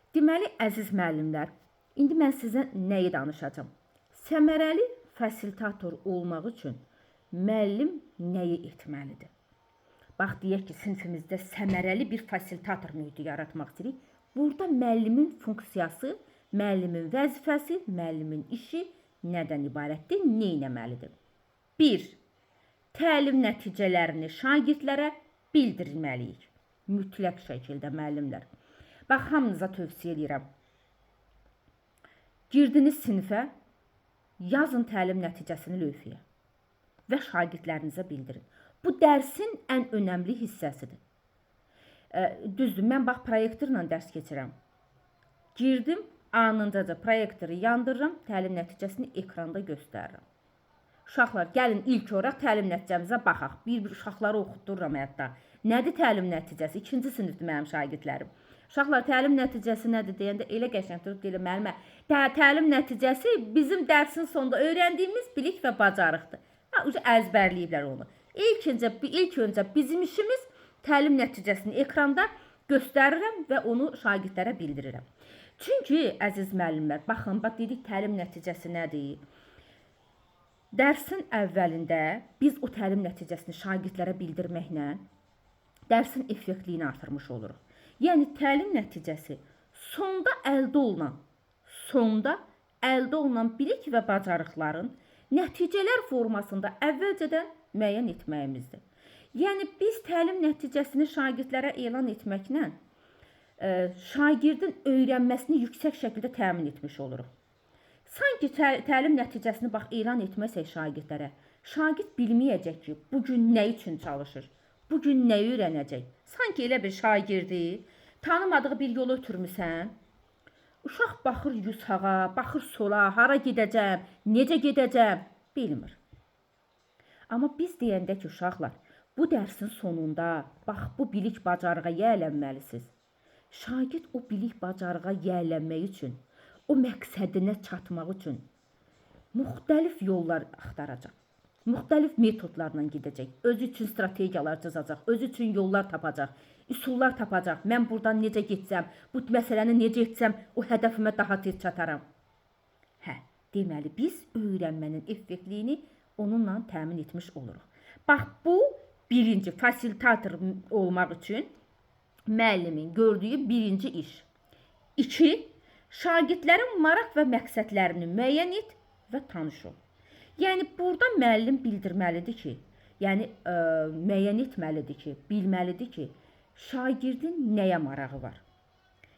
Deməli, əziz müəllimlər, indi mən sizə nəyi danışacağam? Səmərəli fasilitator olmaq üçün müəllim nəyi etməlidir? Bax, deyək ki, sinfimizdə səmərəli bir fasilitator mühiti yaratmaq istəyirik. Burada müəllimin funksiyası, müəllimin vəzifəsi, müəllimin işi nədən ibarətdir, nə etməlidir? 1. Təlim nəticələrini şagirdlərə bildirməliyik. Mütləq şəkildə müəllimlər. Bax, hamınıza tövsiyə edirəm. Girdiniz sinifə, yazın təlim nəticəsini lövhəyə və şagirdlərinizə bildirin. Bu dərsin ən önəmli hissəsidir. Düzdür, mən bax proyektorla dərs keçirəm. Girdim, anındaca proyektoru yandırıram, təlim nəticəsini ekranda göstərirəm. Uşaqlar, gəlin ilk olaraq təlim nəticəmizə baxaq. Bir-bir uşaqları oxutdururam hətta. Nədir təlim nəticəsi? 2-ci sinifdir mənim şagirdlərim. Uşaqlar, təlim nəticəsi nədir deyəndə elə qəşəng durub deyirlər, müəllimə, təlim nəticəsi bizim dərsin sonunda öyrəndiyimiz bilik və bacarıqdır. Ha, əzbərləyiblər onu. İlk öncə bizim işimiz təlim nəticəsini ekranda göstərirəm və onu şagirdlərə bildirirəm. Çünki, əziz müəllimlər, baxın, bax dedik təlim nəticəsi nədir? Dərsin əvvəlində biz o təlim nəticəsini şagirdlərə bildirməklə dərsin effektliyini artırmış oluruq. Yəni, təlim nəticəsi sonda əldə olunan bilik və bacarıqların nəticələr formasında əvvəlcədən müəyyən etməyimizdir. Yəni, biz təlim nəticəsini şagirdlərə elan etməklə şagirdin öyrənməsini yüksək şəkildə təmin etmiş oluruq. Sanki təlim nəticəsini bax elan etməsək şagirdlərə, şagird bilməyəcək ki, bugün nə üçün çalışır, bugün nə öyrənəcək. Sanki elə bir şagirdi tanımadığı bir yola ötürmüsən, uşaq baxır sağa, baxır sola, hara gedəcəm, necə gedəcəm, bilmir. Amma biz deyəndə ki, uşaqlar, bu dərsin sonunda bax bu bilik bacarığa yiyələnməlisiniz. Şagird o bilik bacarığa yiyələnmək üçün, o məqsədinə çatmaq üçün müxtəlif yollar axtaracaq. Müxtəlif metodlarla gedəcək. Özü üçün strategiyalar cızacaq, özü üçün yollar tapacaq, üsullar tapacaq. Mən buradan necə getsəm, bu məsələni necə etsəm, o hədəfimə daha tez çataram. Hə, deməli biz öyrənmənin effektliyini onunla təmin etmiş oluruq. Bax, bu birinci fasilitator olmaq üçün müəllimin gördüyü birinci iş. 2. Şagirdlərin maraq və məqsədlərini müəyyən et və tanış ol. Yəni, burada müəllim bildirməlidir ki, yəni müəyyən etməlidir ki, bilməlidir ki, şagirdin nəyə marağı var?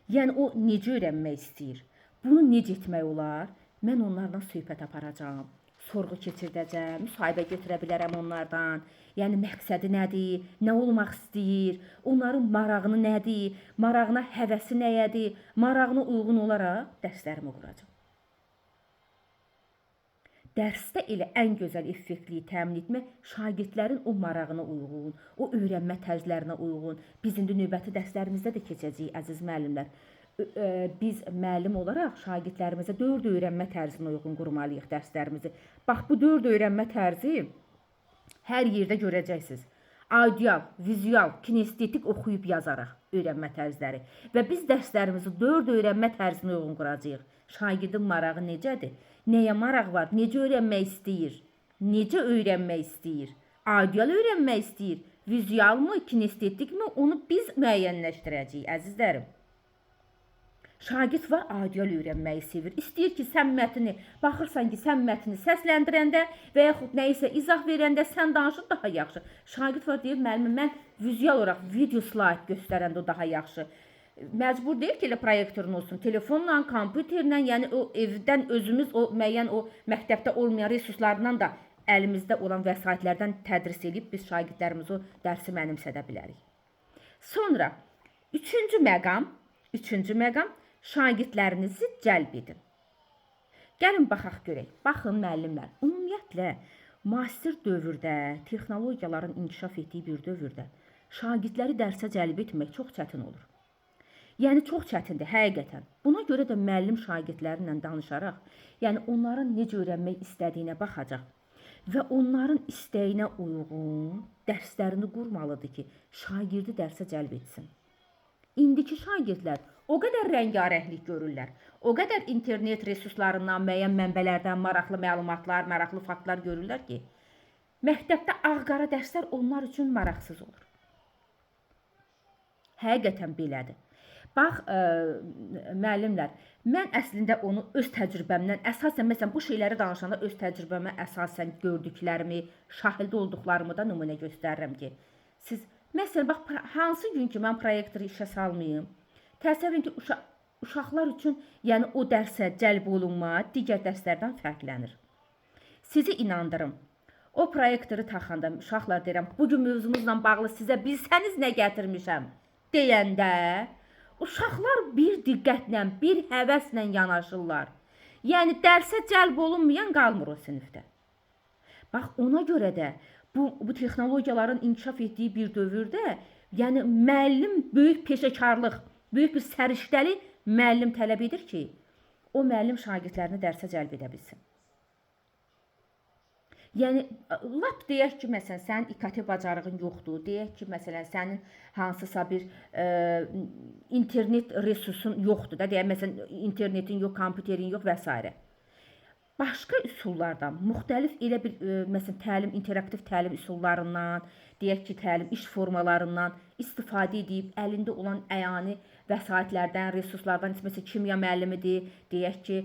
Yəni, o necə öyrənmək istəyir? Bunu necə etmək olar? Mən onlarla söhbət aparacağam, sorğu keçirdəcəm, müsahibə götürə bilərəm onlardan. Yəni, məqsədi nədir, nə olmaq istəyir, onların marağını nədir, marağına həvəsi nəyədir, marağına uyğun olaraq dərslərimi quracağam. Dərsdə elə ən gözəl effektliyi təmin etmək şagirdlərin o marağına uyğun, o öyrənmə tərzlərinə uyğun. Biz indi növbəti dərslərimizdə də keçəcəyik, əziz müəllimlər. Biz müəllim olaraq şagirdlərimizə 4 öyrənmə tərzinə uyğun qurmalıyıq dərslərimizi. Bax, bu 4 öyrənmə tərzi hər yerdə görəcəksiniz. Audial, vizual, kinestetik oxuyub yazaraq öyrənmə tərzləri. Və biz dərslərimizi 4 öyrənmə tərzinə uyğun quracağıq. Şagirdin marağı necədir? Nəyə maraq var? Necə öyrənmək istəyir? Necə öyrənmək istəyir? Audial öyrənmək istəyir? Vizual mı, kinestetik mi? Onu biz müəyyənləşdirəcəyik, əzizlərim. Şagird var, audial öyrənməyi sevir. İstəyir ki, sən mətni, baxırsan ki, sən mətni səsləndirəndə və yaxud nəyisə izah verəndə sən danışır daha yaxşı. Şagird var, deyir, müəllim, mən vizual olaraq video slayd göstərəndə o daha yaxşı. Məcbur deyil ki, elə proyektorun olsun, telefonla, kompüterlə, yəni o evdən özümüz o müəyyən o məktəbdə olmayan resurslardan da əlimizdə olan vəsaitlərdən tədris edib biz şagirdlərimizi o dərsi mənimsədə bilərik. Sonra üçüncü məqam şagirdlərinizi cəlb edin. Gəlin baxaq görək. Baxın müəllimlər, ümumiyyətlə müasir dövrdə, texnologiyaların inkişaf etdiyi bir dövrdə şagirdləri dərsə cəlb etmək çox çətin olur. Yəni, çox çətindir, həqiqətən. Buna görə də müəllim şagirdlərlə danışaraq, yəni onların necə öyrənmək istədiyinə baxacaq və onların istəyinə uyğun dərslərini qurmalıdır ki, şagirdi dərsə cəlb etsin. İndiki şagirdlər O qədər rəngarənglik görürlər. O qədər internet resurslarından, müəyyən mənbələrdən maraqlı məlumatlar, maraqlı faktlar görürlər ki, məktəbdə ağ-qara dərslər onlar üçün maraqsız olur. Həqiqətən belədir. Bax, müəllimlər, mən əslində onu öz təcrübəmdən, əsasən məsələn bu şeyləri danışanda öz təcrübəmə əsasən gördüklərimi, şahid olduqlarımı da nümunə göstərirəm ki, siz məsələn bax hansı gün ki mən proyektoru işə salmayım, təsəvvür edin ki, uşaqlar üçün, yəni o dərsə cəlb olunma digər dərslərdən fərqlənir. Sizi inandırım. O proyektoru taxanda uşaqlar deyirəm, bu gün mövzumuzla bağlı sizə bilsəniz nə gətirmişəm deyəndə uşaqlar bir diqqətlə, bir həvəslə yanaşırlar. Yəni dərsə cəlb olunmayan qalmır o sinifdə. Bax ona görə də bu texnologiyaların inkişaf etdiyi bir dövrdə, yəni müəllim böyük peşəkarlıq, böyük bir səriştəli müəllim tələb edir ki, o müəllim şagirdlərini dərsə cəlb edə bilsin. Yəni lap deyək ki, məsələn, sənin İKT bacarığın yoxdur, deyək ki, məsələn, sənin hansısa bir internet resursun yoxdur da, deyək, məsələn, internetin yox, kompüterin yox və s. Başqa üsullardan, müxtəlif elə bir məsələn, təlim, interaktiv təlim üsullarından, deyək ki, təlim iş formalarından istifadə edib, əlində olan əyani vəsaitlərdən, resurslardan, məsələn, kimya müəllimidir, deyək ki,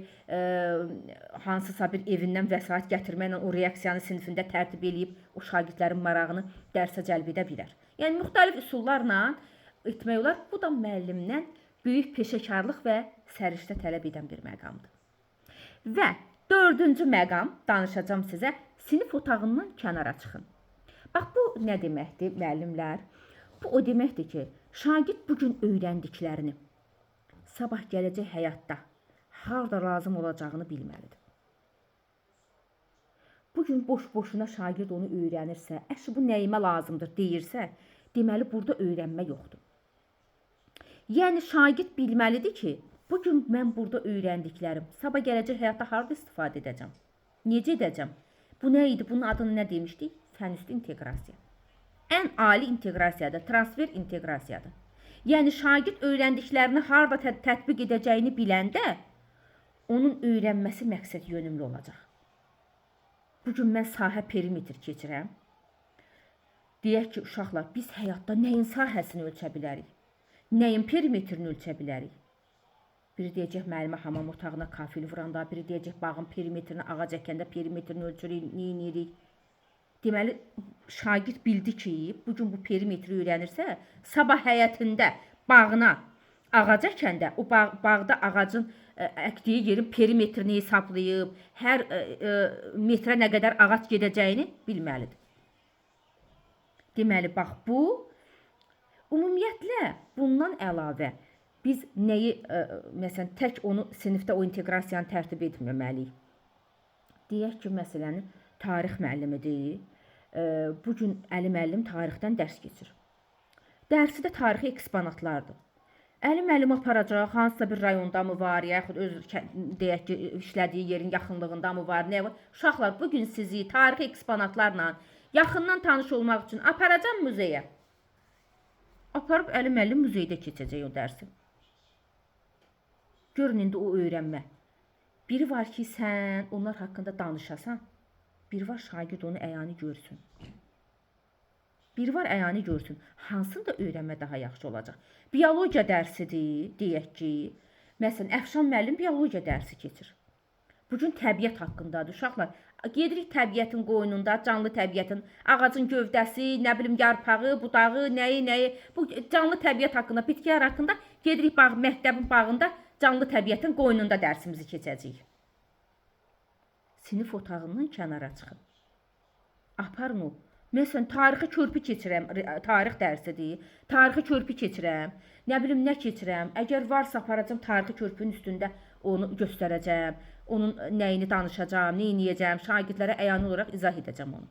hansısa bir evindən vəsait gətirməklə o reaksiyanı sinifində tərtib eləyib, o şagirdlərin marağını dərsə cəlb edə bilər. Yəni, müxtəlif üsullarla etmək olar. Bu da müəllimdən böyük peşəkarlıq və səriştə tələb edən bir məqamdır. Və dördüncü məqam danışacağam sizə, sinif otağından kənara çıxın. Bax, bu nə deməkdir, müəllimlər? Bu o deməkdir ki, şagird bugün öyrəndiklərini sabah gələcək həyatda harda lazım olacağını bilməlidir. Bugün boş-boşuna şagird onu öyrənirsə, əşi bu nəyimə lazımdır deyirsə, deməli burada öyrənmə yoxdur. Yəni şagird bilməlidir ki, bugün mən burada öyrəndiklərim sabah gələcək həyatda harda istifadə edəcəm? Necə edəcəm? Bu nə idi? Bunun adını nə demişdik? Fənüstü inteqrasiya. Ən ali inteqrasiyadır, transfer inteqrasiyadır. Yəni şagird öyrəndiklərini harda tətbiq edəcəyini biləndə onun öyrənməsi məqsəd yönümlü olacaq. Bugün mən sahə perimetr keçirəm. Deyək ki, uşaqlar, biz həyatda nəyin sahəsini ölçə bilərik? Nəyin perimetrini ölçə bilərik? Biri deyəcək, müəllimə hamam otağına kafel vuranda, biri deyəcək, bağın perimetrini ağac əkəndə perimetrini ölçürük, neyirik. Deməli, şagird bildi ki, bugün bu perimetri öyrənirsə, sabah həyətində bağına ağac əkəndə, o bağda ağacın əkdiyi yerin perimetrini hesablayıb, hər metrə nə qədər ağac gedəcəyini bilməlidir. Deməli, bax bu, ümumiyyətlə, bundan əlavə, biz nəyi, məsələn, tək onu sinifdə o inteqrasiyanı tərtib etməməliyik. Deyək ki, məsələn, tarix müəllimidir. Bugün Əli müəllim tarixdən dərs keçir. Dərsi də tarixi eksponatlardır. Əli müəllim aparacaq, hansısa bir rayonda mı var, yaxud öz, deyək ki, işlədiyi yerin yaxınlığında mı var, nə var. Uşaqlar, bugün sizi tarixi eksponatlarla yaxından tanış olmaq üçün aparacam muzeyə. Aparıb Əli müəllim muzeydə keçəcək o dərsi. Görün indi o öyrənmə. Biri var ki, sən onlar haqqında danışasan, biri var şagird onu əyani görsün. Biri var əyani görsün. Hansında öyrənmə daha yaxşı olacaq? Biologiya dərsidir, deyək ki, məsələn, Əfşan müəllim biologiya dərsi keçir. Bugün təbiət haqqındadır uşaqlar. Gedirik təbiətin qoynunda, canlı təbiətin, ağacın gövdəsi, nə bilim, yarpağı, budağı, nəyi. Bu canlı təbiət haqqında, bitkilər haqqında gedirik bağ, məktəbin bağında canlı təbiətin qoynunda dərsimizi keçəcəyik. Sinif otağından kənara çıxın. Aparın o. Məsələn, tarixi körpü keçirəm, tarix dərsidir. Tarixi körpü keçirəm, nə bilim, nə keçirəm. Əgər varsa aparacam tarixi körpünün üstündə onu göstərəcəm, onun nəyini danışacağam, nə eləyəcəm, şagirdlərə əyani olaraq izah edəcəm onu.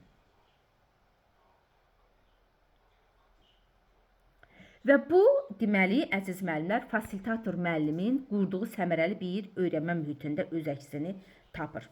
Və bu, deməli, əziz müəllimlər, fasilitator müəllimin qurduğu səmərəli bir öyrənmə mühitində öz əksini tapır.